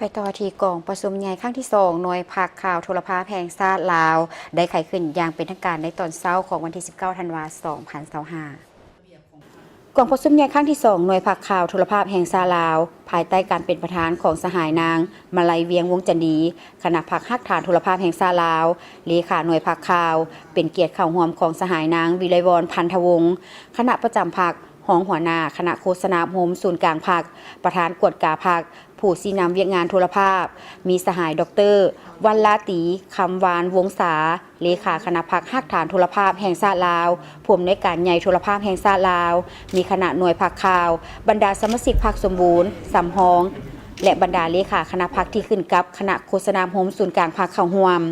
ໄປຕໍ່ທີ່ກອງປະຊຸມໃຫຍ່ຄັ້ງທີສອງ ໜ່ວຍພັກຂ່າວໂທລະພາບແຫ່ງຊາດລາວ ໄດ້ໄຂຂຶ້ນຢ່າງເປັນທາງການໃນຕອນເຊົ້າຂອງວັນທີສິບເກົ້າ ທັນວາ ສອງພັນຊາວຫ້າ. ກອງປະຊຸມໃຫຍ່ຄັ້ງທີສອງ ໜ່ວຍພັກຂ່າວໂທລະພາບແຫ່ງຊາດລາວ ພາຍໃຕ້ການເປັນປະທານຂອງສະຫາຍນາງ ມະໄລ ວຽງວົງຈັນດີ ຄະນະພັກຮາກຖານໂທລະພາບແຫ່ງຊາດລາວ, ເລຂາໜ່ວຍພັກຂ່າວ, ເປັນກຽດເຂົ້າຮ່ວມຂອງສະຫາຍນາງ ວິໄລວອນ ພັນທະວົງ ຄະນະປະຈຳພັກ, ຮອງຫົວໜ້າຄະນະໂຄສະນາອົບຮົມສູນກາງພັກ, ປະທານກວດກາພັກ, ຜູ້ຊີ້ນຳວຽກງານໂທລະພາບ, ມີສະຫາຍ ດອກເຕີ ວັນລາຕີ ຄຳວານວົງສາ ເລຂາຄະນະພັກຮາກຖານໂທລະພາບແຫ່ງຊາດລາວ, ຜູ້ອຳນວຍການໃຫຍ່ໂທລະພາບແຫ່ງຊາດລາວ, ມີຄະນະໜ່ວຍພັກຂ່າວ, ບັນດາສະມາຊິກພັກສົມບູນ, ສຳຮອງ ແລະ ບັນດາເລຂາຄະນະພັກທີ່ຂຶ້ນກັບຄະນະໂຄສະນາອົບຮົມສູນກາງພັກເຂົ້າຮ່ວມ.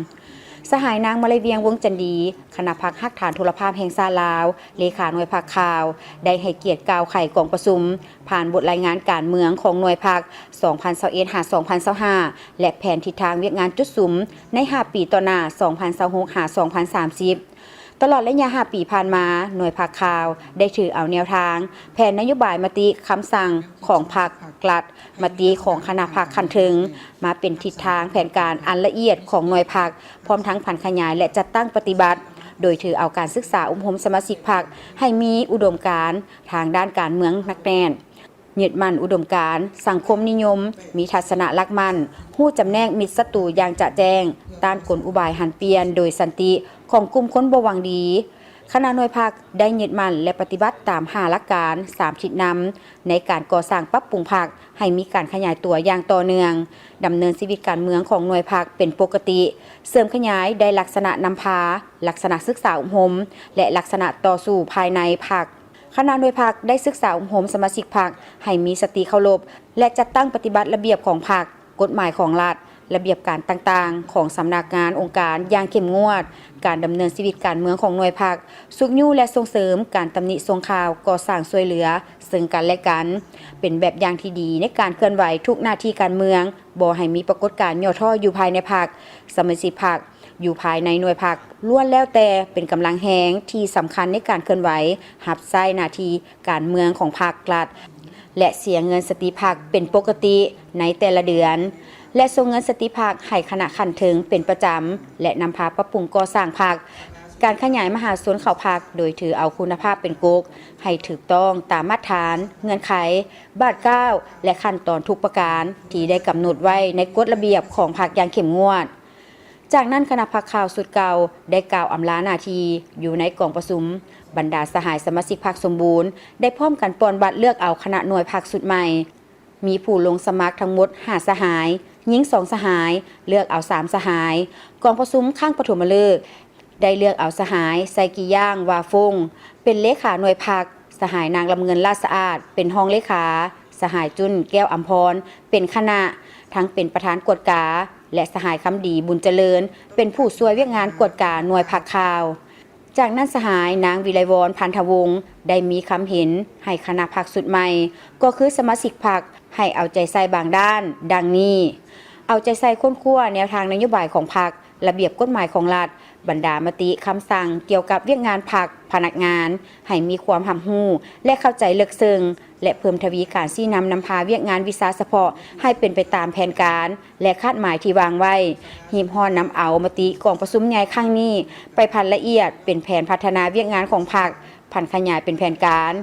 ສະຫາຍນາງ ມະໄລ ວຽງ ວົງຈັນດີ ຄະນະພັກຮາກຖານໂທລະພາບແຫ່ງຊາດລາວ, ເລຂາໜ່ວຍພັກຂ່າວ ໄດ້ໃຫ້ກຽດກ່າວໄຂກອງປະຊຸມ ຜ່ານບົດລາຍງານການເມືອງຂອງໜ່ວຍພັກ ສອງພັນຊາວເອັດ ຫາ ສອງພັນຊາວຫ້າ ແລະ ແຜນທິດທາງວຽກງານຈຸດສຸມໃນຫ້າປີຕໍ່ໜ້າ ສອງພັນຊາວຫົກ ຫາ ສອງພັນສາມສິບ. ຕະຫຼອດໄລຍະຫ້າປີຜ່ານມາ, ໜ່ວຍພັກຂ່າວໄດ້ຖືເອົາແນວທາງ, ແຜນນະໂຍບາຍ, ມະຕິຄຳສັ່ງຂອງພັກລັດ, ມະຕິຂອງຄະນະພັກຂັ້ນເທິງ ມາເປັນທິດທາງແຜນການອັນລະອຽດຂອງໜ່ວຍພັກ, ພ້ອມທັງຜັນຂະຫຍາຍ ແລະ ຈັດຕັ້ງປະຕິບັດ, ໂດຍຖືເອົາການສຶກສາອົບຮົມສະມາຊິກພັກໃຫ້ມີອຸດົມການທາງດ້ານການເມືອງໜັກແໜ້ນ, ຍຶດໝັ້ນອຸດົມການສັງຄົມນິຍົມ, ມີທັດສະນະຫຼັກໝັ້ນ, ຮູ້ຈຳແນກມິດສັດຕູຢ່າງຈະແຈ້ງ, ຕ້ານກົນອຸບາຍຫັນປ່ຽນໂດຍສັນຕິຂອງກຸ່ມຄົນບໍ່ຫວັງດີ. ຄະນະໜ່ວຍພັກໄດ້ຍຶດໝັ້ນ ແລະ ປະຕິບັດຕາມຫ້າຫຼັກການ, ສາມທິດນຳ ໃນການກໍ່ສ້າງປັບປຸງພັກໃຫ້ມີການຂະຫຍາຍຕົວຢ່າງຕໍ່ເນື່ອງ, ດຳເນີນຊີວິດການເມືອງຂອງໜ່ວຍພັກເປັນປົກກະຕິ, ເສີມຂະຫຍາຍໄດ້ລັກສະນະນຳພາ, ລັກສະນະສຶກສາອົບຮົມ ແລະ ລັກສະນະຕໍ່ສູ້ພາຍໃນພັກ. ຄະນະໜ່ວຍພັກໄດ້ສຶກສາອົບຮົມສະມາຊິກພັກໃຫ້ມີສະຕິເຄົາລົບ ແລະ ຈັດຕັ້ງປະຕິບັດລະບຽບຂອງພັກ, ກົດໝາຍຂອງລັດ, ລະບຽບການຕ່າງໆຂອງສຳນັກງານອົງການຢ່າງເຂັ້ມງວດ, ການດຳເນີນຊີວິດການເມືອງຂອງໜ່ວຍພັກ, ຊຸກຍູ້ ແລະ ສົ່ງເສີມການຕຳໜິສົ່ງຂ່າວ, ກໍ່ສ້າງຊ່ວຍເຫຼືອເຊິ່ງກັນ ແລະ ກັນ, ເປັນແບບຢ່າງທີ່ດີໃນການເຄື່ອນໄຫວທຸກໜ້າທີ່ການເມືອງ, ບໍ່ໃຫ້ມີປາກົດການຫຍໍ້ທໍ້ຢູ່ພາຍໃນພັກ. ສະມາຊິກພັກຢູ່ພາຍໃນໜ່ວຍພັກລ້ວນແລ້ວແຕ່ເປັນກຳລັງແຮງທີ່ສຳຄັນໃນການເຄື່ອນໄຫວຮັບໃຊ້ໜ້າທີ່ການເມືອງຂອງພັກລັດ ແລະ ເສຍເງິນສະຕິພັກເປັນປົກກະຕິໃນແຕ່ລະເດືອນ ແລະ ສົ່ງເງິນສະຕິພັກໃຫ້ຄະນະຂັ້ນເທິງເປັນປະຈຳ ແລະ ນຳພາປັບປຸງກໍ່ສ້າງພັກ, ການຂະຫຍາຍມະຫາຊົນເຂົ້າພັກໂດຍຖືເອົາຄຸນນະພາບເປັນກົກ ໃຫ້ຖືກຕ້ອງຕາມມາດຖານ, ເງື່ອນໄຂ, ບາດກ້າວ ແລະ ຂັ້ນຕອນທຸກປະການທີ່ໄດ້ກຳນົດໄວ້ໃນກົດລະບຽບຂອງພັກຢ່າງເຂັ້ມງວດ. ຈາກນັ້ນ, ຄະນະພັກຂ່າວຊຸດເກົ່າໄດ້ກ່າວອຳລາໜ້າທີ່ຢູ່ໃນກອງປະຊຸມ, ບັນດາສະຫາຍສະມາຊິກພັກສົມບູນໄດ້ພ້ອມກັນປ່ອນບັດເລືອກເອົາຄະນະໜ່ວຍພັກຊຸດໃໝ່, ມີຜູ້ລົງສະໝັກທັງໝົດຫ້າສະຫາຍ, ຍິງສອງສະຫາຍ, ເລືອກເອົາສາມສະຫາຍ. ກອງປະຊຸມຄັ້ງປະຖົມມະເລີກ ໄດ້ເລືອກເອົາສະຫາຍ ໄຊກິຍ່າງ ວາຟົງ ເປັນເລຂາໜ່ວຍພັກ, ສະຫາຍນາງ ລຳເງິນ ລາດສະອາດ ເປັນຮອງເລຂາ, ສະຫາຍ ຈຸນ ແກ້ວອຳພອນ ເປັນຄະນະ ທັງເປັນປະທານກວດກາ ແລະ ສະຫາຍ ຄຳດີ ບຸນຈະເລີນ ເປັນຜູ້ຊ່ວຍວຽກງານກວດກາໜ່ວຍພັກຂ່າວ. ຈາກນັ້ນ ສະຫາຍນາງ ວິໄລວອນ ພັນທະວົງ ໄດ້ມີຄຳເຫັນໃຫ້ຄະນະພັກຊຸດໃໝ່ ກໍຄືສະມາຊິກພັກໃຫ້ເອົາໃຈໃສ່ບາງດ້ານ ດັ່ງນີ້: ເອົາໃຈໃສ່ຄົ້ນຄວ້າແນວທາງນະໂຍບາຍຂອງພັກ, ລະບຽບກົດໝາຍຂອງລັດ, ບັນດາມະຕິຄຳສັ່ງກ່ຽວກັບວຽກງານພັກ, ພະນັກງານ ໃຫ້ມີຄວາມຮັບຮູ້ ແລະ ເຂົ້າໃຈເລິກເຊິ່ງ ແລະ ເພີ່ມທະວີການຊີ້ນຳນຳພາວຽກງານວິຊາສະເພາະໃຫ້ເປັນໄປຕາມແຜນການ ແລະ ຄາດໝາຍທີ່ວາງໄວ້, ຮີບຮ້ອນນຳເອົາມະຕິກອງປະຊຸມໃຫຍ່ຄັ້ງນີ້ໄປຜັນລະອຽດເປັນແຜນພັດທະນາວຽກງານຂອງພັກ, ຜັນຂະຫຍາຍເປັນແຜນການ,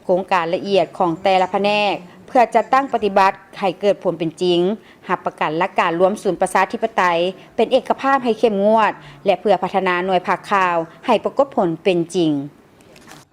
ໂຄງການລະອຽດຂອງແຕ່ລະພະແນກ ເພື່ອຈັດຕັ້ງປະຕິບັດໃຫ້ເກີດຜົນເປັນຈິງ, ຮັບປະກັນຫຼັກການລວມສູນປະຊາທິປະໄຕເປັນເອກະພາບໃຫ້ເຂັ້ມງວດ ແລະ ເພື່ອພັດທະນາໜ່ວຍພັກຂ່າວໃຫ້ປາກົດຜົນເປັນຈິງ.